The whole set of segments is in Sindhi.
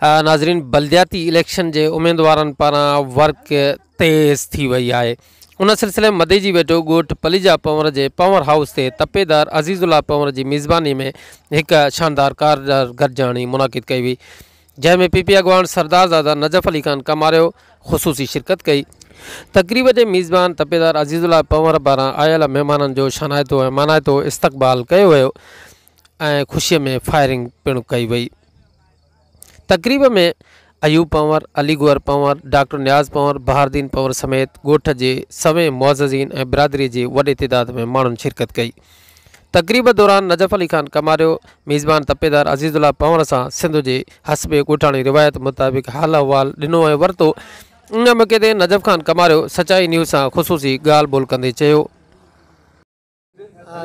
ناظرين بلدياتي اليڪشن جي اميدوارن پاران ورڪ تيز ٿي وئي آهي ان سلسلي ۾ مديجي ويٺو ڳوٺ پليجا پنور جي پنور هائوس تي تپيدار عزيز الله پنور جي ميزباني ۾ هڪ شاندار ڪاردار گڏجاڻي منعقد ڪئي وئي جنهن ۾ پي پي اڳواڻ سردار زاده نجف علي خان ڪماريو خصوصي شرڪت ڪئي تقريب جي ميزبان تپيدار عزيز الله پنور پاران آيل مهمانن جو شانائتو ۽ مانائتو استقبال ڪيو ويو ۽ خوشي ۾ فائرنگ پڻ ڪئي وئي. تقريب ۾ ايوب پنهور، علي گوهر پنهور، ڊاڪٽر نياز پنهور، بهاردين پنهور سميت ڳوٺ جي سوين معززين ۽ برادري جي وڏي تعداد ۾ ماڻهن شرڪت ڪئي. تقريب دوران نجف علي خان ڪماريو ميزبان تپيدار عزيز الله پنهور سان سنڌ جي حسب ڳوٺاڻي روايت مطابق حال احوال ڏنو ۽ ورتو. ان موقعي تي نجف خان ڪماريو سچائي نيوز سان خصوصي ڳالهه ٻولهه ڪندي چيو.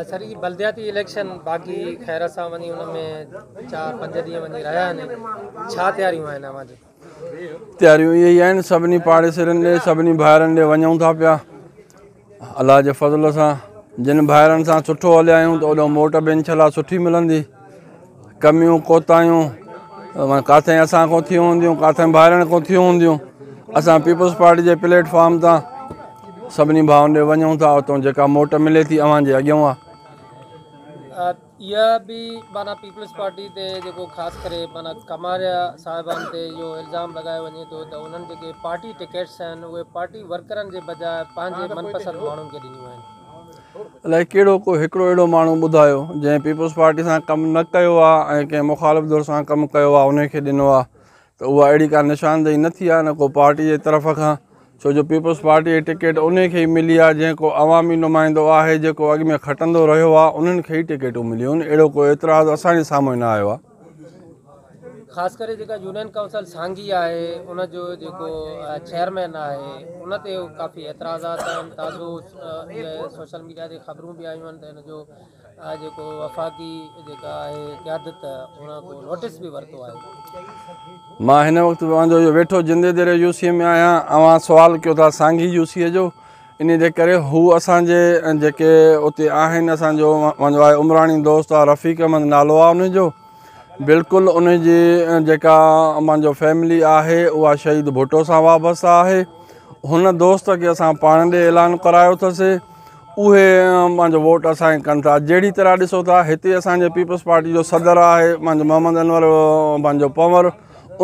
سر هي بلدياتي اليڪشن باقي خير سان وڃي ان ۾ چار پنج ڏينهن وڃي رهيا آهن ڇا تياريون آهن اوهان جون؟ تياريون اهي ئي آهن سڀني پاڙيسرين ڏي سڀني ڀائرن ڏي وڃون ٿا پيا الله جي فضل سان جن ڀائرن سان سٺو هليا آهيون ته اوڏو موٽ به انشاء الله سٺي ملندي ڪميون ڪوتاهيون ڪاٿي اسان کان ٿيون هونديون ڪاٿي ڀائرن کان ٿيون هونديون اسان پيپلز پارٽي جي پليٽ فارم تان سڀني ڀائن ڏي وڃون ٿا اتان جيڪا موٽ ملي ٿي اوهان جي اڳيان آ. اها به معنيٰ پيپلز پارٽي تي جيڪو خاص ڪري معنيٰ ڪماريا صاحبان تي اهو الزام لڳايو وڃي ٿو ته انهن جيڪي پارٽي ٽڪيٽس آهن اهي پارٽي ورڪرن جي بجاء پنهنجي من پسند ماڻهن کي ڏنيون آهن. الائي ڪهڙو ڪو هڪڙو اهڙو ماڻهو ٻڌايو جنهن پيپلز پارٽي سان ڪم نه ڪيو آ ۽ ڪنهن مخالف ڌر سان ڪم ڪيو آ انهي کي ڏنو آ ته اها اهڙي ڪا نشاندهي نه ٿي آ نه ڪو پارٽي جي طرف کان ڇو جو پيپلز پارٽي جي ٽڪيٽ انهي کي ئي ملي آ جنهن ڪو عوامي نمائندو آهي جيڪو اڳ ۾ کٽندو رهيو آ انهن کي ئي ٽڪيٽون مليون آهن اهڙو ڪو اعتراض اسان جي سامهون نه آيو آ. خاص ڪري جيڪا يونين ڪائونسل سانگي آهي ان جو جيڪو چيئرمين آهي ان تي ڪافي اعتراضات آهن تازو سوشل ميڊيا تي خبرون به آيون آهن ته ان جو جيڪو وفاقي جيڪا آهي قيادت ان ڪو نوٽس به ورتو آهي. مان هن وقت پنهنجو اهو ويٺو جندي ديري يو سي ۾ آهيان اوهان سوال ڪيو ٿا سانگي يو سي جو انهي جي ڪري هو اسان جي جيڪي اتي آهن اسان جو پنهنجو آهي عمراڻي دوست آهي رفيق احمد نالو آهي ان جو بلڪل ان جي جيڪا پنهنجو فيملي آهي اها شهيد ڀٽو سان وابسته آهي هن دوست کي اسان پاڻ ڏي اعلان ڪرايو اٿس اهي پنهنجو ووٽ اسان کي ڪن ٿا جهڙي طرح ڏسو ٿا هتي اسانجي پيپلز پارٽي جو صدر آهي پنهنجو محمد انور پنهنجو پنور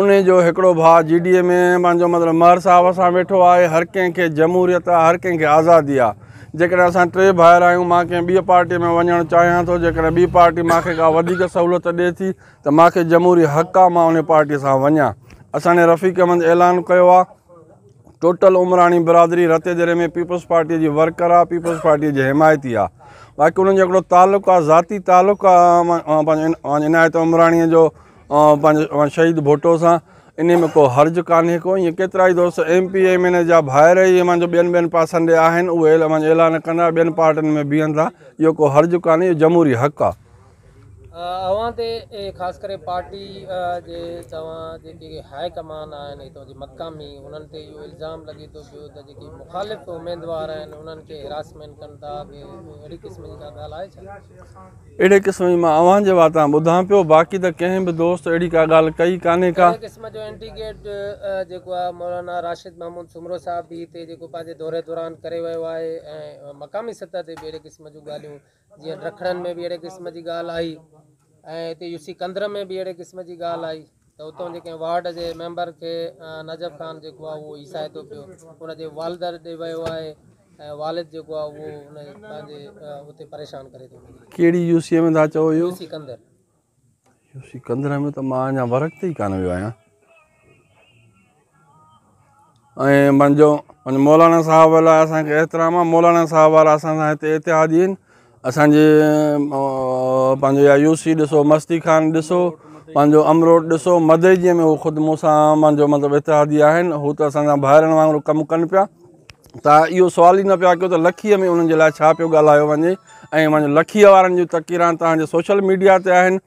ان جو هڪڙو ڀاء جي ڊي اي ۾ پنهنجو مطلب مهر صاحب سان ويٺو آهي هر ڪنهن کي جمهوريت آهي هر ڪنهن کي آزادي آهي جيڪڏهن اسان ٽي ڀائر آهيون مان ڪنهن ٻي پارٽي ۾ وڃڻ چاهيان ٿو جيڪڏهن ٻي پارٽي مان کي ڪا وڌيڪ سهولت ڏي ٿي ته مان کي جمهوري حق آهي مان ان پارٽي سان وڃان اسان جي رفيق احمد اعلان ڪيو آهي ٽوٽل عمراڻي برادري رتي ديري ۾ پيپلز پارٽي جي ورڪر آهي پيپلز پارٽي جي حمايتي آهي باقي انهن جو هڪڙو تعلق آهي ذاتي تعلق آهي پنهنجو عنايت عمراڻي جو پنهنجو شهيد ڀٽو سان انهي ۾ ڪو حرج ڪانهي ڪو ائين ڪيترائي دوست M P A M N A جا ڀائر ئي پنهنجو ٻين ٻين پاسن ڏي آهن اهي پنهنجو اعلان ڪندا ٻين پارٽين ۾ بيهن ٿا اهو ڪو حرج ڪانهي اهو جمهوري حق آهي. اوهان تي خاص ڪري پارٽي جي توهان جيڪي هاء ڪمان آهن هتان جي مقامي انهن تي اهو الزام لڳي ٿو پيو ته جيڪي مخالف اميدوار آهن انهن کي هراسمينٽ ڪن ٿا اهڙي قسم جي ڪا ڳالهه آهي ڇا؟ اهڙي قسم جي مان اوهان جي واتان ٻڌان پيو، باقي ته ڪنهن به دوست اهڙي ڪا ڳالهه ڪئي ڪانهي ڪا. اهڙي قسم جو اينٽي گيٽ جيڪو آهي مولانا راشد محمود سومرو صاحب به هتي جيڪو پنهنجي دوري دوران ڪري ويو آهي ۽ مقامي سطح تي به اهڙي قسم جون ڳالهيون جيئن ڊکڻن ۾ به اهڙي قسم جي ڳالهه آئي ۽ هتي يوسي ڪنڌر ۾ به اهڙي قسم جي ڳالهه آئي ته اتان جي ڪنهن وارڊ جي ميمبر کي نجف خان جيڪو آهي اهو ايسائي ٿو پيو ان جي والد ڏي ويو آهي ۽ والد جيڪو آهي اهو ان پنهنجي اتي پريشان ڪري ٿو. ڪهڙي يو سي ۾ ٿا چئو اهو؟ يو سي ڪنڌر. يو سي ڪنڌر ۾ ته مان اڃا ورڪ تي ئي ڪانه ويو آهيان. ۽ پنهنجو مولانا صاحب لاء اسان کي احترام آهي مولانا صاحب وارا اسان سان هتي اتحادي آهن اسان جي پنهنجو يا يو سي ڏسو مستي خان ڏسو پنهنجو امروٽ ڏسو مدئجي ۾ هو خود مون سان پنهنجو مطلب اتحادي آهن هو ته اسان سان ڀائرن وانگر ڪم ڪن پيا توهان اهو سوال ئي نه پيا ڪيو ته لکيء ۾ انهن جي لاء ڇا پيو ڳالهايو وڃي ۽ وڃ لکيء وارن جون تقريران توهان جي سوشل ميڊيا تي آهن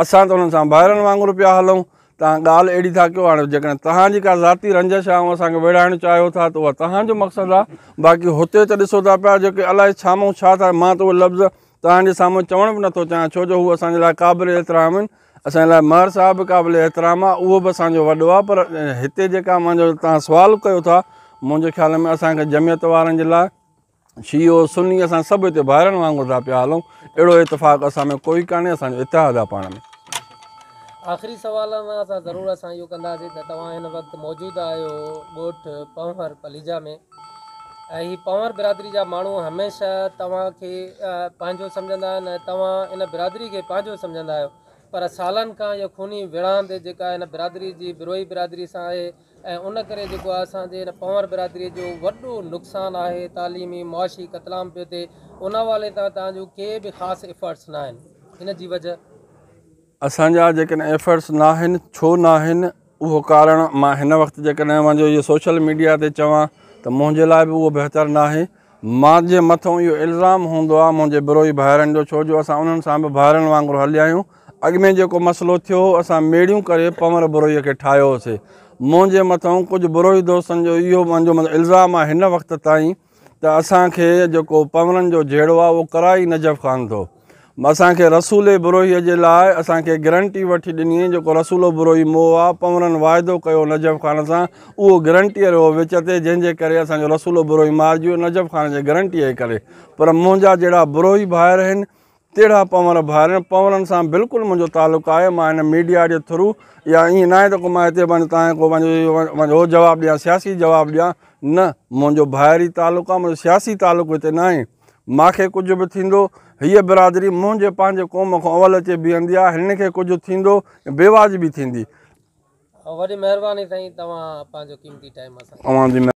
اسان ته انهن سان ڀائرن وانگر پيا هلون توهان ڳالهه اهڙي ٿا ڪيو هاڻي جيڪڏهن توهان جي ڪا ذاتي رنجش آهي ۽ اسان کي ويڙهائڻ چاهيو ٿا ته اها توهان جو مقصد آهي باقي هتي ته ڏسو ٿا پيا جيڪي الائي ڇا مون ڇا ٿا مان ته اهي لفظ توهان جي سامهون چوڻ به نٿو چاهيان ڇو جو هو اسان جي لاء قابل احترام آهن. اسان جي لاء مهر صاحب به قابل احترام آهي اهو به اسان جو وڏو آهي پر هتي جيڪا منهنجو توهان سوال ڪيو ٿا منهنجي خيال ۾ اسان کي جمعيت وارن جي لاء شيعو سني اسان سڀ هتي ڀائرن وانگر ٿا پيا هلون اهڙو اتفاق اسان ۾ ڪوئي ڪانهي اسان جو اتحاد آهي پاڻ ۾. آخري سوال اوهان سان ضرور اسان اهو ڪنداسين ته توهان هن وقت موجود آهيو ڳوٺ پنهور پليجا ۾ ۽ هي پنهور برادري جا ماڻهو هميشه توهان کي پنهنجو سمجهندا آهن ۽ توهان ان برادري کي پنهنجو سمجهندا آهيو پر سالن کان اها خوني وڙهاند جيڪا هن برادري جي بروهي برادري سان آهي ۽ ان ڪري جيڪو آهي اسان جي هن پنهور برادري جو وڏو نقصان آهي تعليمي معاشي قتلام پيو ٿئي ان حوالي سان توهان جون ڪي به خاص ايفرٽس نه آهن ان جي وجه اسان جا جيڪڏهن ايفرٽس ناهن ڇو ناهن اهو ڪارڻ مان هن وقت جيڪڏهن اوهان جو اهو سوشل ميڊيا تي چوان ته منهنجي لاء به اهو بهتر ناهي مان جي مٿو اهو الزام هوندو آهي منهنجي بروهي ڀائرن جو ڇو جو اسان انهن سان به ڀائرن وانگر هليا آهيون اڳ ۾ جيڪو مسئلو ٿيو هو اسان ميڙيون ڪري پنور بروهي کي ٺاهيو هوسي منهنجي مٿو ڪجهه بروهي دوستن جو اهو منهنجو الزام آهي هن وقت تائين ته اسان کي جيڪو پنورن جو جهيڙو آهي اهو ڪرائي نجف خان ٿو اسان کي رسول بروهيء جي لاء اسان کي گرنٽي وٺي ڏني جيڪو رسولو بروهي موئو آ پنورن واعدو ڪيو نجف خان سان اهو گرنٽيء رهيو وچ تي جنهن جي ڪري اسان جو رسولو بروهي مارجي ويو نجف خان جي گرنٽيء جي ڪري پر منهنجا جهڙا بروهي ڀائر هن تهڙا پنور ڀائر هن پنورن سان بلڪل منهنجو تعلق آهي مان هن ميڊيا جي ٿرو يا ائين ناهي ته ڪو مان هتي پنهنجو تان کي ڪو پنهنجو هو جواب ڏيان سياسي جواب ڏيان نه منهنجو ڀائري تعلق آ منهنجو سياسي تعلق هتي ناهي مان کي ڪجهه به ٿيندو، هيء برادري منهنجي پنهنجي قوم کان اول اچي بيهندي آهي، هنن کي ڪجهه ٿيندو بيواجبي ٿيندي. وڏي مهرباني سائين توهان پنهنجو قيمتي ٽائيم اسان کي. اوهان جي.